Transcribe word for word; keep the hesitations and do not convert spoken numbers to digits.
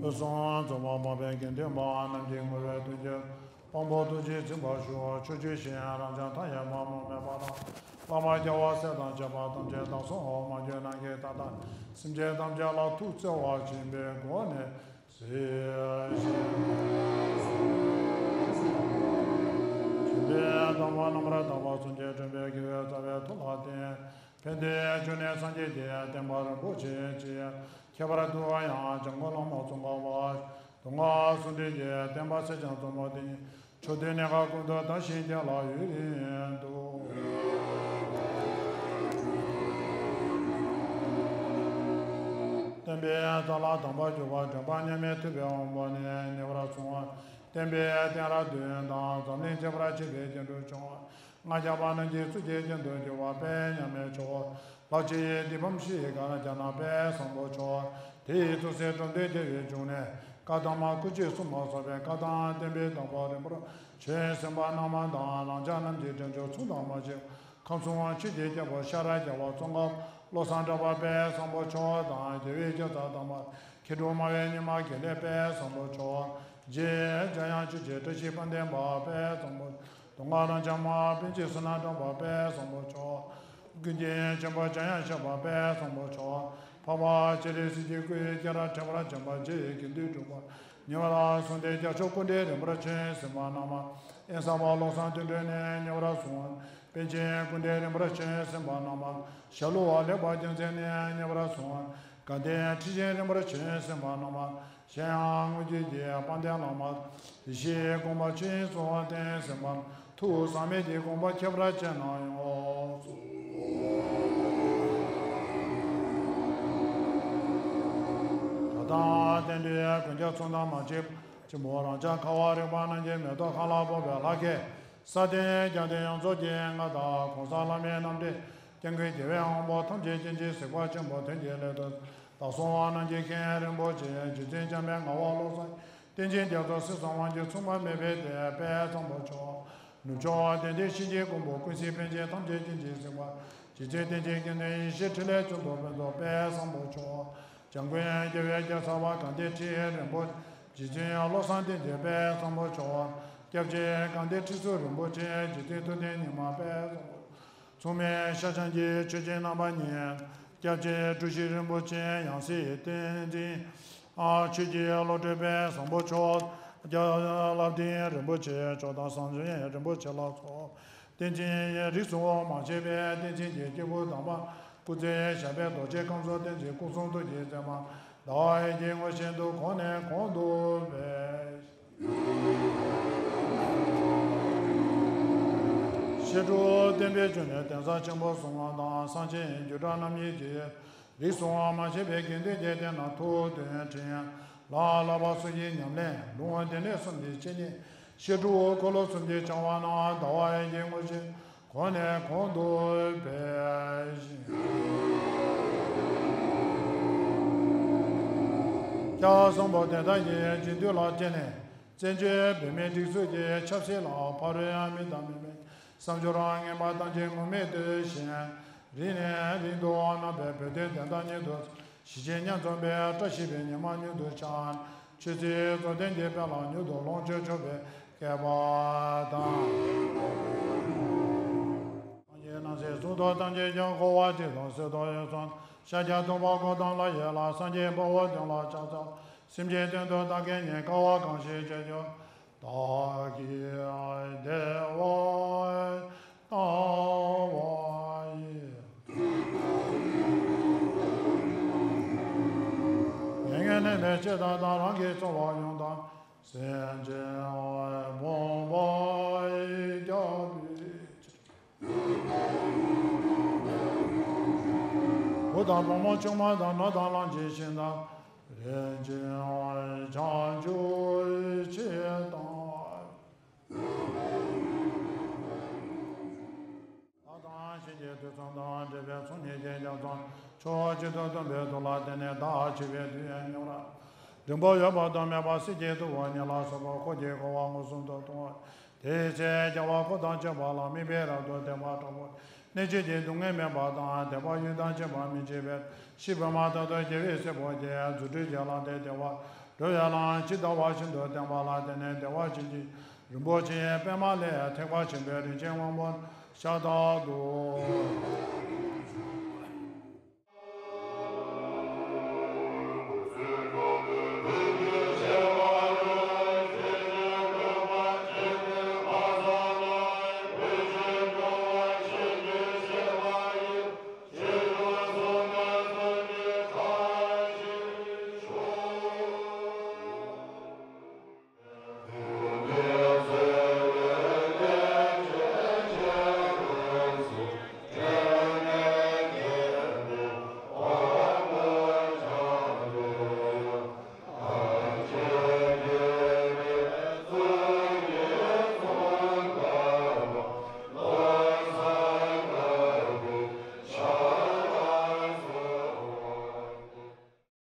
ཕུན་སུམ་ཚོགས་པ་འཕགས་པའི་དགེ་འདུན་པ་རྣམས་ཀྱིས་བསྔོ་བའི་དོན་གྱི་དཔང་པོ་ཐུགས་རྗེས་འཛིན་པར་ཞུ། ཕྱོགས་བཅུའི་གཞན་ཡང་རང་ཅག་མཐའ་ཡས་པ་སྨོས་མེད་པ་དང་། བླ་མ་རྒྱལ་བ་སྲས་དང་བཅས་པ་ཐམས་ཅད་བདག་སོགས་འོག་མ་གྱུར་ནམ་མཁའི་མཐའ་དང་། སེམས་ཅན་ཐམས་ཅད་ལ་ཐུགས་བརྩེ་བ་ཆེན་པོའི་སྒོ་ནས། སྦྱིན་པའི་བདག་པོ་རྣམ་པར་དག་པ་གསུམ་གྱིས་མགྲོན་པོའི་དགེ་བའི་རྩ་བའི་ཐུགས་ལ་བརྟེན། ཕན་བདེའི་འབྱུང་གནས་སངས་རྒྱས་ཀྱི་བསྟན་པ་རིན་པོ་ཆེ་གཅིག །ཁྱད་པར་དུ་ཡང་འཇམ་མགོན་བླ་མ་ཙོང་ཁ་པ་མདོ་སྔགས་ཟུང་འབྲེལ་གྱི་བསྟན་པ་ཚེས་བྱང་བཙུན་མོ་དེ་ཉིད་ཕྱོགས་དུས་གནས་སྐབས་ཀུན་ཏུ་དར་ཞིང་རྒྱས་ལ་ཡུན་རིང་དུ། བསྟན་པའི་རྩ་ལ་དམ་པར་གྱུར་པ་འདྲེན་པ་མཉམ་མེད་ཐུབ་པའི་དབང་པོ་ནས་ཉེ་བར་སོང་བ། བསྟན་པའི་བསྟན་རབ་བདུན་དང་འཛམ་གླིང་ཁྱབ་པར་མཆོད་པའི་རྒྱན་དུ་བྱུང་བ། ལྔ་བརྒྱ་པ་རྣམས་ཀྱི་གཙུག་གི་རྒྱན་དུ་གྱུར་པ་དཔལ་མཉམ་མེད་མཆོག །ལྷ་ཆོས་ཡི་སྡིག་སྤོང་ཞི་བའི་གར་རྒྱ་ནག་དཔལ་བཟང་པོ་མཆོག །དེ་ཡི་ཐུགས་སྲས་འགྲོ་འདུལ་རྒྱལ་བའི་འབྱུང་གནས་བཀའ་ཐམས་ཅད་སྐུ་མཆེད་གསུམ་ལ་སོགས་པའི་བཀའ་དང་བསྟན་པའི་བདག་པོ་རིན་པོ་ཆེ་སེམས་དཔའ་རྣམ་མང་དང་རང་ཅག་རྣམས་ཀྱི་དྲིན་ཅན་མཚུངས་དང་མ་ཕྱད། ཁམས་གསུམ་ཆོས་ཀྱི་རྒྱལ་པོ་ཤེས་རབ་རྒྱལ་བ་ཙོང་ཁ་པ་བློ་བཟང་གྲགས་པ་དཔལ་བཟང་པོ་མཆོག་དང་། རྒྱལ་བའི་རྒྱལ་ཚབ་དམ་པ་མཁས་གྲུབ་སྨྲ་བའི་སྙེ་མ་དགེ་ལེགས་དཔལ་བཟང་པོ་མཆོག །རྗེ་འཇམ་དབྱངས་ཆོས་ཀྱི་བཀྲ་ཤིས་དཔལ་ལྡན་འཕགས་པ་དཔལ་བཟང་པོ་མཆོག །མདོ་སྔགས་རབ་འབྱམས་པ་པཎ་ཆེན་བསོད་ནམས་གྲགས་པ་དཔལ་བཟང་པོ་མཆོག །ཀུན་མཁྱེན་ཆེན་པོ་འཇམ་དབྱངས་ཤར་བ་དཔལ་བཟང་པོ་མཆོག །འཕགས་པ་སྤྱན་རས་གཟིགས་ཀྱི་སྐུའི་སྐྱེས་རབས་ཁྱད་པར་ཅན་པ་རྗེ་ཡི་དགེ་འདུན་གྲུབ་པ། ཉེ་བར་སོང་སྟེ་རྒྱལ་མཆོག་སྐུ་ཕྲེང་རིན་པོ་ཆེ་སེམས་དཔའ་རྣམ་མང་། དབེན་ས་པ་བློ་བཟང་དོན་གྲུབ་ནས་ཉེ་བར་སོང་། པཎ་ཆེན་ཀུན་ཕྲེང་རིན་པོ་ཆེ་སེམས་དཔའ་རྣམ་མང་། ཞྭ་ལུ་བ་ལེགས་པ་རྒྱལ་མཚན་ནས་ཉེ་བར་སོང་། དགའ་ལྡན་ཁྲི་ཆེན་རིན་པོ་ཆེ་སེམས་དཔའ་རྣམ་མང་། གཞན་ཡང་དངོས་བརྒྱུད་ཀྱི་དཔལ་ལྡན་བླ་མ། ཡེ་ཤེས་སྒོམ་པ་ཆོས་དབྱིངས་སུ་བ་དན་སེམས་དཔའ། ཐུགས་ཟག་མེད་ཀྱི་དགོངས་པ་ཁྱད་པར་ཅན་རྣམས་ཡོངས་སུ། ད་ལྟ་རྟེན་འབྲེལ་མགོན་སྐྱབས་ཚོགས་དང་མ་ཕྱད་པ། ཆེན་པོ་རང་ཅག་ཁ་བ་རིག་པ་རྣམས་ཀྱི་མེ་ཏོག་ཁ་ལ་ཕོག་པའི་ལྷ་སྐལ། ས་སྟེང་རྒྱལ་བསྟན་ཡོངས་རྫོགས་ཀྱི་མངའ་བདག་གོང་ས་ལྷ་མིའི་རྣམ་འདྲེན་སྐྱབས་མགོན་རྒྱལ་བའི་དབང་པོ་ཐམས་ཅད་མཁྱེན་ཅིང་གཟིགས་པ་ཆེན་པོ་དོན་གྱི་སླད་དུ། བདག་སོགས་རྣམས་ཀྱི་མཁན་རིན་པོ་ཆེ་རྗེ་བཙུན་འཇམ་དཔལ་ངག་དབང་བློ་བཟང་། བསྟན་འཛིན་རྒྱ་མཚོ་སྲིད་གསུམ་དབང་སྒྱུར་མཚུངས་པ་མེད་པའི་གདན་དཔལ་བཟང་པོ་མཆོག །ནུབ་ཕྱོགས་དད་ལྡན་གཤིན་རྗེའི་མགོན་པོ་ཀུན་གཟིགས་པཎ་ཆེན་ཐམས་ཅད་མཁྱེན་ཅིང་གཟིགས་པ། རྗེ་བཙུན་བསྟན་ཆེན་དགེ་འདུན་ཡེ་ཤེས་ཕྲིན་ལས་ལྕགས་ཐོག་ཕུན་ཚོགས་དཔལ་བཟང་པོ་མཆོག །འཇམ་མགོན་རྒྱལ་བའི་རྒྱལ་ཚབ་པ་དགའ་ལྡན་ཁྲི་རིན་པོ་ཆེ། རྗེ་བཙུན་བློ་བཟང་བསྟན་འཛིན་དཔལ་བཟང་པོ་མཆོག་སྐྱབས་རྗེ་དགའ་ལྡན་ཁྲི་ཟུར་རིན་པོ་ཆེ། རྗེ་བཙུན་ཐུབ་བསྟན་ཉི་མ་དཔལ་བཟང་པོ། མཚུངས་མེད་ཤཱཀྱ་ཐུབ་པའི་ཆོས་རྗེ་རྣམ་པ་གཉིས། སྐྱབས་རྗེ་འབྲུག་ཞིག་རིན་པོ་ཆེ། ཡང་སྲིད་བསྟན་འཛིན་ཆོས་ཀྱི་བློ་གྲོས་དཔལ་བཟང་པོ་མཆོག། རྒྱལ་བ་ལྷ་ལྡན་རིན་པོ་ཆེ་མཆོག་དང་། བཟང་སྤྱོད་རིན་པོ་ཆེ་ལ་སོགས། བསྟན་འཛིན་རིགས་སུ་མ་ཆད་པའི་བསྟན་འཛིན་གྱི་སྐྱེས་བུ་དམ་པ། སྐུ་ཚེ་ཞབས་པད་རྡོ་རྗེ་རྐང་གསུམ་བསྟན་འཛིན་སྐུ་གསུང་ཐུགས་ཀྱི་མཚན་མ། ཟླ་བ་ཡི་གེ་དངོས་བཞིན་དུ་གོང་ནས་གོང་དུ་འཕེལ། བཤད་སྒྲུབ་བསྟན་པའི་རྒྱུ་ནི་གདན་ས་ཆེན་པོ་གསུམ་དང་། གསང་ཆེན་རྒྱུད་གྲྭ་རྣམ་གཉིས་ཀྱི། རིགས་སུ་མ་ཆད་པའི་དགེ་འདུན་གྱི་སྡེ་རྣམས་ཐུགས་མཐུན་དྲིན་ལ་བསླབ་པ་སོགས་ཀྱི་ཉམས་ལེན། ལུང་བསྟན་ལས་གསུམ་གྱི་འཆད་ཉན། བཤད་སྒྲུབ་འཁོར་ལོ་གསུམ་གྱི་བྱ་བ་རྣམས་ཟླ་བ་ཡི་གེ་དངོས་བཞིན་གོང་ནས་གོང་དུ་འཕེལ་ཞིང་། སྐྱབས་བཟང་པོ་དེ་དག་གི་རྗེས་མཐུན་ལ་བརྟེན་ནས། བཙན་བྱོལ་བོད་མིའི་སྒྲིག་འཛུགས་ཀྱི་ཆབ་སྲིད་ལ་ཕ་རོལ་མི་དང་མི་མིན་བསམ་སྦྱོར་ངན་པ་ཐམས་ཅད་ངུར་སྨྲིག་ཏུ་ཞིང་རིང་ནས་རིང་དུ་གནས་པའི་བོད་དོན་བདེན་མཐའ་མྱུར་དུ་གཞིས་བྱེས་མཉམ་འཛོམས་པའི་བཀྲ་ཤིས་པའི་ཉི་མ་མྱུར་དུ་འཆར། ཆོས་སྲིད་རྩོད་ལྡན་གྱི་དཔལ་ལ་མྱུར་དུ་ལོངས་སྤྱོད་ཆོག་པའི་སྐལ་པ་དང་། སངས་རྒྱས་རྣམ་སྲས་གཙུག་ཏོར་ཐམས་ཅད་ཀྱང་། འཁོར་བ་འདི་དང་ཟིལ་གཏོང་ཡོངས་སུ། ཤཱཀྱ་ཐུབ་པ་གཽ་ཏམ་ལ་ཡི་རང་། སངས་རྒྱས་དཔའ་བོ་དོན་ལ་ཕྱག་འཚལ། སེམས་ཅན་དོན་དུ་བདག་གིས་ཉིད། དཀའ་བ་གང་ཞིག་སྤྱད་ཀྱང་། བདག་གིས་བདེ་བར་ལྟ་བ་ཡིན། མྱ་ངན་ལས་འདས་ཕྱིར་བདག་དང་། རང་གི་འཚོ་བ་ཡོངས་དག་སེམས་ཅན་ཕོངས་པར་སྐྱབས་བཅོལ། བུ་དང་བུ་མོ་ཆུང་མ་དང་། ནོར་དང་ལོངས་སྤྱོད་ཤིང་དང་། རིན་ཆེན་བྱང་ཆུབ་ཆེད་དང་། བདག་དང་གཞན་གྱི་དུས་གསུམ་དང་། འབྲེལ་བའི་ཚོགས་གཉིས་ཀྱི་རྒྱ་མཚོ་ཕྱོགས་གཅིག་ཏུ་འདུས་པའི་མཐུ་ལ་བརྟེན་ནས། བདག་འཆི་བའི་དུས་ཡུན་ཉུང་རབས་རིང་པོ་ཡོད་པ་དང་། མེད་པ་སྲིད་ཀྱི་དུ་བ་ཉིད་ལ་སོགས་པ་འཁོར་གྱིས་བསྐོར་བ་མངོན་སུམ་དུ་མཐོང་བ། དེའི་ཚེ་རྒྱལ་བ་འཁོར་དང་བཅས་པ་ལ། དམིགས་པས་རབ་ཏུ་བརྟན་པ་དྲག་པོ། གནད་གཅོད་ཀྱི་སྡུག་བསྔལ་མེད་པ་དང་། དད་པ་ཡོན་ཏན་ཆེན་པོ་མི་འཆད་པའི་གཤིན་པོ་མ་ཐག་ཏུ་རྒྱལ་བའི་སྲས་པོ་དེ། རྫུ་འཕྲུལ་གྱི་ལམ་དེ་བདེ་བར་འགྲོ་བའི་ལམ་ཇི་ལྟ་བ་བཞིན་དུ་བསྟན་པ་ལ་བརྟེན་ནས། བདེ་བ་ཅན་གྱི་རིན་པོ་ཆེའི་པདྨ་ལས་ཐེག་པ་ཆེན་པོའི་རིན་ཆེན་དབང་པོ་ཤ་སྟག་ཏུ།